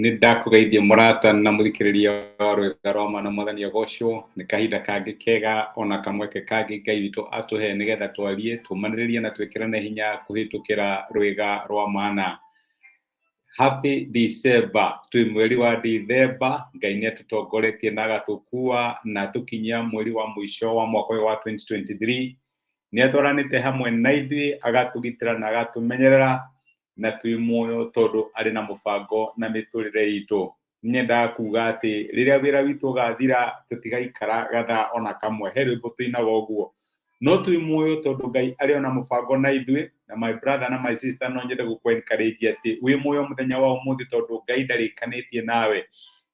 Nĩ ndakũgeithia mũrata na mũthikĩrĩria wa rwĩga rwa mana mwathani agocwo nĩ kahinda kangĩ kega ona kamweke kangĩ Ngai witũ atũhe nĩgetha twarie tũmanĩrĩrie na twĩkĩrane hinya kũhĩtũkĩra rwĩga rwa mana. Happy December, twĩ mweri wa Dithemba, Ngai nĩ atũtongoretie na agatũkua na atũkinyia mweri wa mũico wa mwaka ũyũ wa 2023. Nĩ atwaranĩte hamwe na ithuĩ agatũgitĩra na agatũmenyerera na twĩ muoyo tondũ arĩ na mũbango na mĩtũrĩre itũ. Nyendaga kuga atĩ rĩrĩa wĩra witũ ũgathira tũtigaikara gathaa ona kamwe, he rwĩmbo tũinaga ũguo. No twĩ muoyo tondũ Ngai arĩ ona mũbango na ithuĩ, na my brother na my sister no nyende gũkũ encourage atĩ wĩ muoyo mũthenya wa ũmũthĩ tondũ Ngai ndarĩkanĩtie nawe.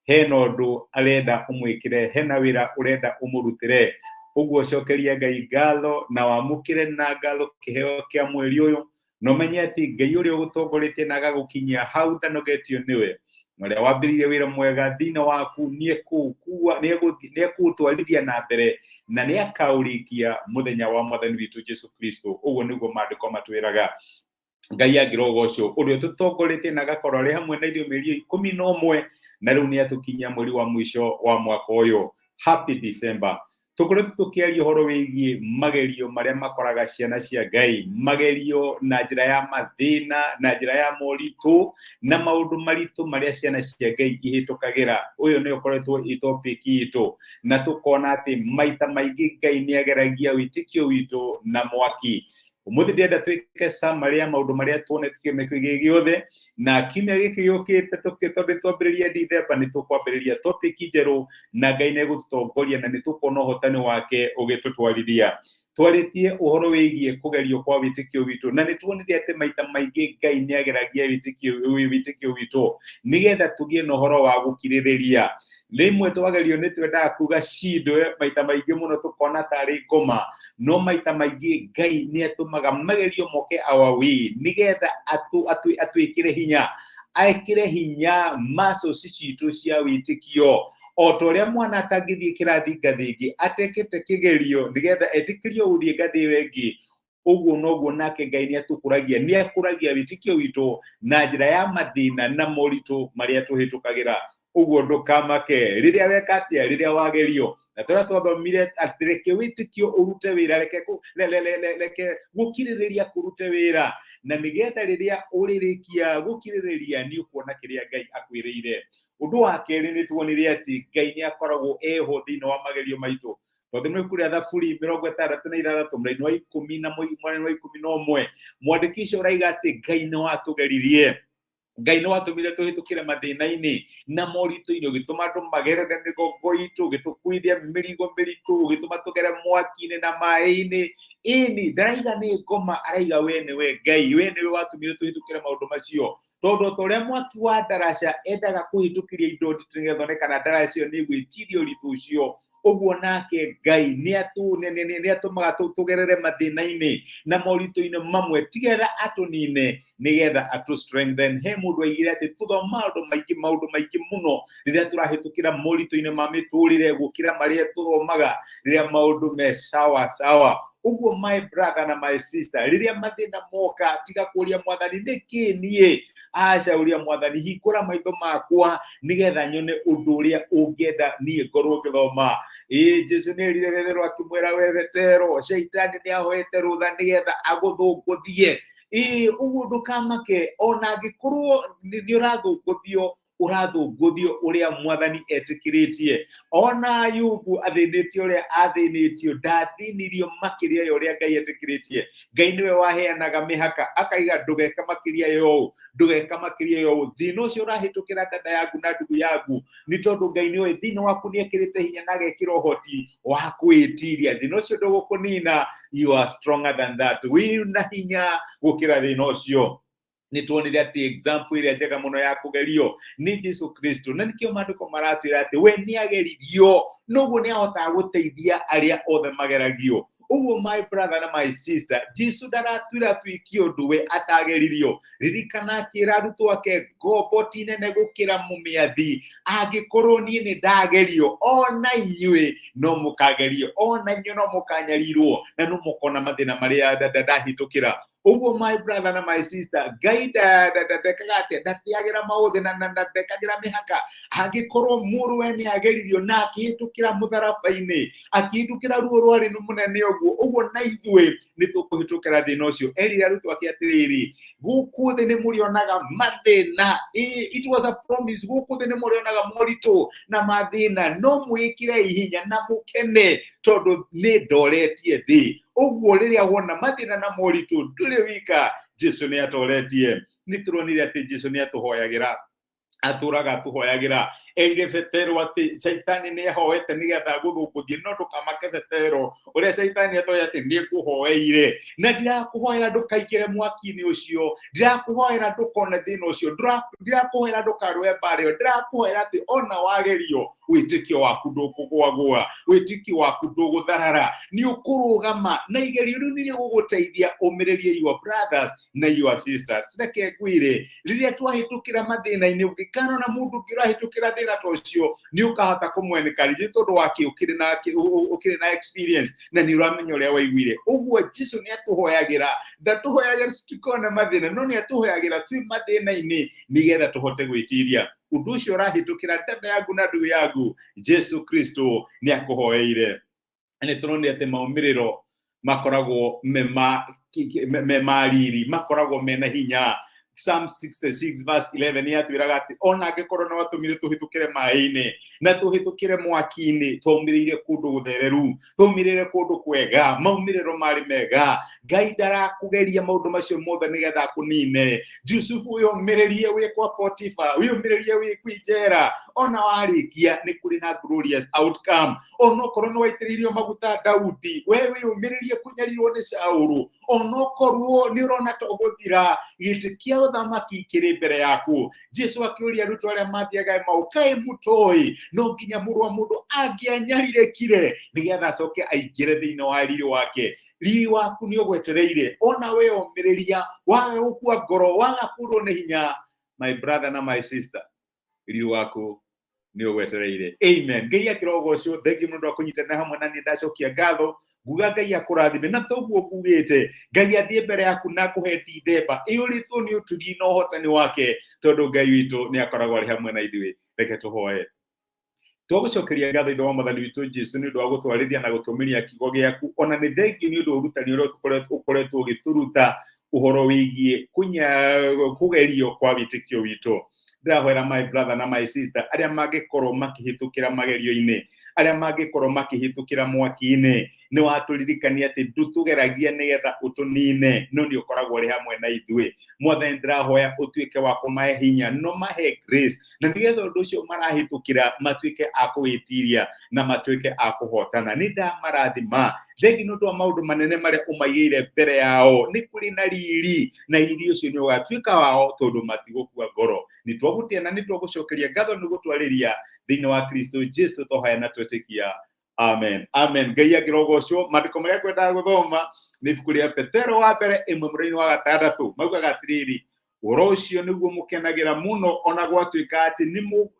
Hena ũndũ arenda ũmwĩkĩre, hena wĩra ũrenda ũmũrutĩre. Ũguo cokeria Ngai ngatho na wamũkĩre na ngatho kĩheo kĩa mweri ũyũ, na ũmenye atĩ Ngai ũrĩa ũgũtongoretie na agagũkinyia hau ndanogetio nĩwe, na ũrĩa wambĩrĩirie wĩra mwega thĩinĩ waku nĩekũũtwarithia na mbere na nĩakaũrĩkia mũthenya wa mwathani witũ Jesu Kristo. Ũguo nĩguo maandĩko matwĩraga. Ngai angĩrogocwo ũrĩa ũtũtongoretie na agakorwo arĩ hamwe na ithuĩ mĩeri 11 na rĩu nĩ atũkinyia mweri wa mũico wa mwaka ũyũ. Happy December. Tũkoretwo tũkĩaria ũhoro wĩgiĩ magerio marĩa makoraga ciana cia Ngai, magerio na njĩra ya mathĩna, na njĩra ya moritũ, na maũndũ maritũ marĩa ciana cia Ngai ihĩtũkagĩra. Ũyũ nĩ ũkoretwo ĩ topic itũ, na tũkona atĩ maita maingĩ Ngai nĩ ageragia wĩtĩkio witũ na mwaki. Ũmũthĩ ndĩrenda twĩke summary ya maũndũ marĩa tuonete kiumia kĩu gĩothe, na kiumia gĩkĩ gĩũkĩte tondũ twambĩrĩria Dithemba nĩ tũkwambĩrĩria topic njerũ, na Ngai nĩ egũtũtongoria na nĩ tũkuona ũhotani wake ũgĩtũtwarithia. Twarĩtie ũhoro wĩgiĩ kũgerio kwa wĩtĩkio witũ, na nĩ tuonire atĩ maita maingĩ Ngai nĩ ageragia wĩtĩkio witũ nĩgetha tũgĩe na ũhoro wa gũkirĩrĩria. Rĩmwe twagerio nĩ twendaga kuga cindwe maita maingĩ mũno tũkona tarĩ ngoma, no maita maingĩ Ngai nĩ atũmaga magerio moke our way nĩgetha atwĩkĩre hinya, ekĩre hinya muscles citũ cia wĩtĩkio. O ta ũrĩa mwana atangĩthiĩ kĩrathi ngathĩ ĩngĩ atekĩte kĩgerio nĩgetha etĩkĩrio gũthiĩ ngathĩ ĩyo ĩngĩ, ũguo noguo nake Ngai nĩ atũkũragia, nĩ akũragia wĩtĩkio witũ na njĩra ya mathĩna na moritũ marĩa tũhĩtũkagĩra. Ũguo ndũkamake rĩrĩa weka atĩa, rĩrĩa wagerio. Na tũrĩa twathomire atĩ reke wĩtĩkio ũrute wĩra, reke gũkirĩrĩria kũrute wĩra, na nĩgetha rĩrĩa ũrĩrĩkia gũkirĩrĩria nĩ ũkuona kĩrĩa Ngai akwĩrĩire. Ũndũ wa kerĩ nĩ tuonire atĩ Ngai nĩ akoragwo eho thĩinĩ wa magerio maitũ. Tondũ nĩ kũrĩa Thaburi 66 mũraini wa 10 na mũraini wa 11, mwandĩki ũcio ũraiga atĩ Ngai nĩ watũgeririe, Ngai nĩ watũmire tũhĩtũkĩre mathĩna-inĩ na moritũ-inĩ, ũgĩtũma andũ magerere mĩgongo itũ, ũgĩtũkuithia mĩrigo mĩritũ, ũgĩtũma tũgere mwaki-inĩ na maĩ-inĩ. Ĩni, ndaraiga nĩ ngoma, araiga we nĩwe Ngai, we nĩwe watũmire tũhĩtũkĩre maũndũ macio. Tondũ o ta ũrĩa mwaki wa ndaraca endaga kũhĩtũkĩria indo nditũ nĩgetha one kana ndaraca ĩyo nĩ ĩgwĩtiria ũritũ ũcio, ũguo nake Ngai nĩ atũmaga tũgerere mathĩna-inĩ na moritũ-inĩ mamwe, tigetha atũnine, nĩgetha atũ strengthen. He mũndũ aigire atĩ tũthoma maũndũ maingĩ, maũndũ maingĩ mũno rĩrĩa tũrahĩtũkĩra moritũ-inĩ ma mĩtũrĩre gũkĩra marĩa tũthomaga rĩrĩa maũndũ me sawa sawa. Ũguo my brother na my sister, rĩrĩa mathĩna moka, tiga kũria mwathani nĩkĩ niĩ, aca, ũria mwathani hingũra maitho makwa nĩgetha nyone ũndũ ũrĩa ũngĩenda niĩ ngorwo ngĩthoma. Ĩĩ, Jesu nĩ erire Petero akĩmwĩra, we Petero, caitani nĩ ahoete rũtha nĩgetha agũthũngũthie. Ĩĩ, ũguo ndũkamake ona angĩkorwo nĩ ũrathũngũthio, ũrathũngũthio ũrĩa mwathani etĩkĩrĩtie. Ona Ayubu athĩnĩtio ũrĩa athĩnĩtio, ndathĩnirio makĩria ya ũrĩa Ngai etĩkĩrĩtie. Ngai nĩwe waheanaga mĩhaka, akaiga ndũgeka makĩria ya ũũ, ndũgeka makĩria ya ũũ. Thĩna ũcio ũrahĩtũkĩra dada yaku na ndugu yaku nĩ tondũ Ngai nĩoĩ thĩna waku nĩ ekĩrĩte hinya na agekĩra ũhoti wa kwĩtiria. Thĩna ũcio ndũgũkũnina, you are stronger than that, wĩna hinya gũkĩra thĩna ũcio. Nĩ tuonire atĩ example ĩrĩa njega mũno ya kũgerio nĩ Jesu Kristo, na nĩkĩo maandĩko maratwĩra atĩ we nĩ ageririo, noguo nĩ ahotaga gũteithia arĩa othe mageragio. Ũguo my brother na my sister, Jesu ndaratwĩra twĩke ũndũ we atageririo. Ririkana akĩra arutwo ake, ngombo ti nene gũkĩra mũmĩathi, angĩkorwo niĩ nĩ ndagerio, ona inyuĩ no mũkagerio, ona inyuĩ no mũkanyarirwo, na no mũkona mathĩna marĩa ndahĩtũkĩra. Ũguo my brother na my sister, Ngai ndekaga atĩa? Ndateagĩra maũthĩ na ndekagĩra mĩhaka. Angĩkorwo mũrũwe nĩ ageririo na akĩhĩtũkĩra mũtharaba-inĩ, akĩhĩtũkĩra ruo rwarĩ mũnene ũguo, ũguo na ithuĩ nĩ tũkũhĩtũkĩra thĩna ũcio. Erire arutwo ake atĩrĩrĩ, gũkũ thĩ nĩ mũrĩonaga mathĩna. It was a promise. Gũkũ thĩ nĩ mũrĩonaga moritũ na mathĩna, no mwĩkĩre hinya na mũkene tondũ nĩ ndoretie thĩ. Ũguo rĩrĩa wona mathĩna na moritũ, ndũrĩ wika, Jesu nĩ atoretie. Nĩ tũronire atĩ Jesu nĩ atũhoyagĩra, atũraga atũhoyagĩra. Erire Petero atĩ Caitani nĩ ahoete nĩgetha agũthũngũthie, no ndũkamake Petero, ũrĩa Caitani atoĩ atĩ nĩ ngũhoeire, na ndirakũhoera ndũkaingĩre mwaki-inĩ ũcio, ndirakũhoera ndũkone thĩna ũcio, ndirakũhoera ndũkarũe mbara ĩyo, ndĩrakũhoera atĩ ona wagerio wĩtĩkio waku ndũkũgwagwa, wĩtĩkio waku ndũgũtharara, nĩ ũkũrũgama na igerio rĩu nĩ rĩgũgũteithia ũmĩrĩrie your brothers na your sisters. Reke ngwĩre, rĩrĩa twahĩtũkĩra mathĩna-inĩ, ũngĩkanona mũndũ ũngĩ ũrahĩtũkĩra thĩna ta ũcio, nĩ ũkahota kũmwenekarĩria tondũ wake ũkĩrĩ na ũkĩrĩ na experience na nĩ ũramenya ũrĩa waiguire. Ũguo Jesu nĩ atũhoyagĩra, ndatũhoyagĩra tũtikone mathĩna, no nĩ atũhoyagĩra twĩ mathĩna-inĩ nĩgetha tũhote gwĩtiria ũndũ ũcio ũrahĩtũkĩra. Dada yangu na ndugu yangu, Jesu Kristo nĩ akũhoeire. Nĩ tũronire atĩ maumĩrĩro makoragwo me ma riri, makoragwo mena hinya. Psalm 66 verse 11 yatwĩraga atĩ ona angĩkorwo nĩ watũmire tũhĩtũkĩre maĩ-inĩ na tũhĩtũkĩre mwaki-inĩ, twaumĩrĩire kũndũ gũthereru, twaumĩrĩire kũndũ kwega, maumĩrĩro marĩ mega. Ngai ndarakũgeria maũndũ macio mothe nĩgetha akũnine. Jusufu, wĩyũmĩrĩrie wĩ kwa Potifa, wĩyũmĩrĩrie wĩ kwĩ njera, ona warĩkia nĩ kũrĩ na glorious outcome. Onokorwo nĩ waitĩrĩirio maguta Daudi, we wĩyũmĩrĩrie kũnyarirwo nĩ Saũlũ, onokorwo nĩ ũrona ta ũgũthira, gĩtĩ kĩa ũthamaki kĩrĩ mbere yaku. Jesu akĩũria arutwo arĩa mathiaga Emau, kaĩ mũtoĩ no nginya mũrũ wa mũndũ angĩanyarirĩkire nĩgetha acoke aingĩre thĩinĩ wa riri wake? Riri waku nĩ ũgwetereire. Ona weyũmĩrĩria, waga gũkua ngoro, waga kũrwo nĩ hinya, my brother na my sister, riri waku nĩ ũgwetereire. Amen. Ngai akĩrogocwo. Thengiũ mũno wa kũnyitanĩra hamwe na niĩ. Ndacokia ngatho, nguga Ngai akũrathime, na toguo ngugĩte, Ngai athiĩ mbere yaku na akũhe Dithemba ĩyũrĩtwo nĩ ũtugi na ũhotani wake, tondũ Ngai witũ nĩ akoragwo arĩ hamwe na ithuĩ. Reke tũhoe. Twagũcokeria ngatho, Ithe wa Mwathani witũ Jesu, nĩ ũndũ wa gũtwarĩria na gũtũmĩria kiugo gĩaku. Ona nĩ thengiũ nĩ ũndũ wa ũrutani ũrĩa ũkoretwo ũgĩtũruta ũhoro wĩgiĩ kũgerio kwa wĩtĩkio witũ. Ndĩrahoera my brother na my sister arĩa mangĩkorwo makĩhĩtũkĩra magerio-inĩ, arĩa mangĩkorwo makĩhĩtũkĩra mwaki-inĩ. Nĩ watũririkania atĩ ndũtũgeragia nĩgetha ũtũnine, no nĩ ũkoragwo ũrĩ hamwe na ithuĩ. Mwathani, ndĩrahoya ũtuĩke wa kũmahe hinya, no mahe grace, na nĩgetha ũndũ ũcio marahĩtũkĩra matuĩke a kũwĩtiria na matuĩke a kũhotana. Nĩ ndamarathima thengi nĩ ũndũ wa maũndũ manene marĩa ũmaigĩire mbere yao. Nĩ kũrĩ na riri, na riri ũcio nĩ ũgatuĩka wao tondũ matigũkua ngoro. Nĩ twagũtĩa na nĩ twagũcokeria ngatho nĩ gũtwarĩria thĩinĩ wa Kristo Jesu twahoya na twetĩkia. Amen, amen. Ngai angĩrogocwo. Maandĩko marĩa ngwendaga gũthoma nĩ ibuku rĩa Petero wa mbere 1 mũraini wa 6, maugaga atĩrĩrĩ, ũhoro ũcio nĩguo mũkenagĩra mũno, ona gwatuĩka atĩ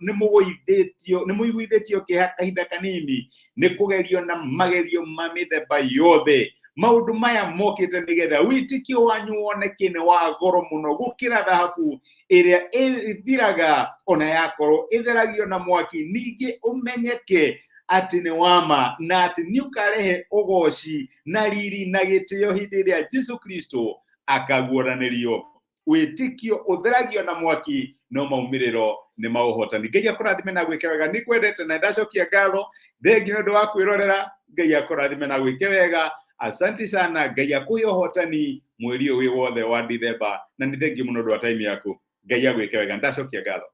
nĩ mũiguithĩtio kĩeha kahinda kanini nĩ kũgerio na magerio ma mĩthemba yothe. Maũndũ maya mokĩte nĩgetha wĩtĩkio wanyu woneke nĩ wa goro mũno gũkĩra thahabu ĩrĩa ĩthiraga, ona yakorwo ĩtheragio na mwaki, ningĩ ũmenyeke atĩ nĩ wa ma na atĩ nĩ ũkarehe ũgoci na riri na gĩtĩo hĩndĩ ĩrĩa Jesu Kristo akaguũranĩrio. Wĩtĩkio ũtheragio na mwaki, no maumĩrĩro nĩ maũhotani. Ngai akũrathime na gwĩke wega. Nĩ kwendete na ndacokia ngatho. Thengi nĩ ũndũ wa kwĩrorera. Ngai akũrathime na gwĩke wega. Asante sana. Ngai akũhe ũhotani mweri ũyũ wĩ wothe wa Dithemba, na nĩ thengiũ mũno ũndũ wa time yaku. Ngai agwĩke wega. Ndacokia ngatho.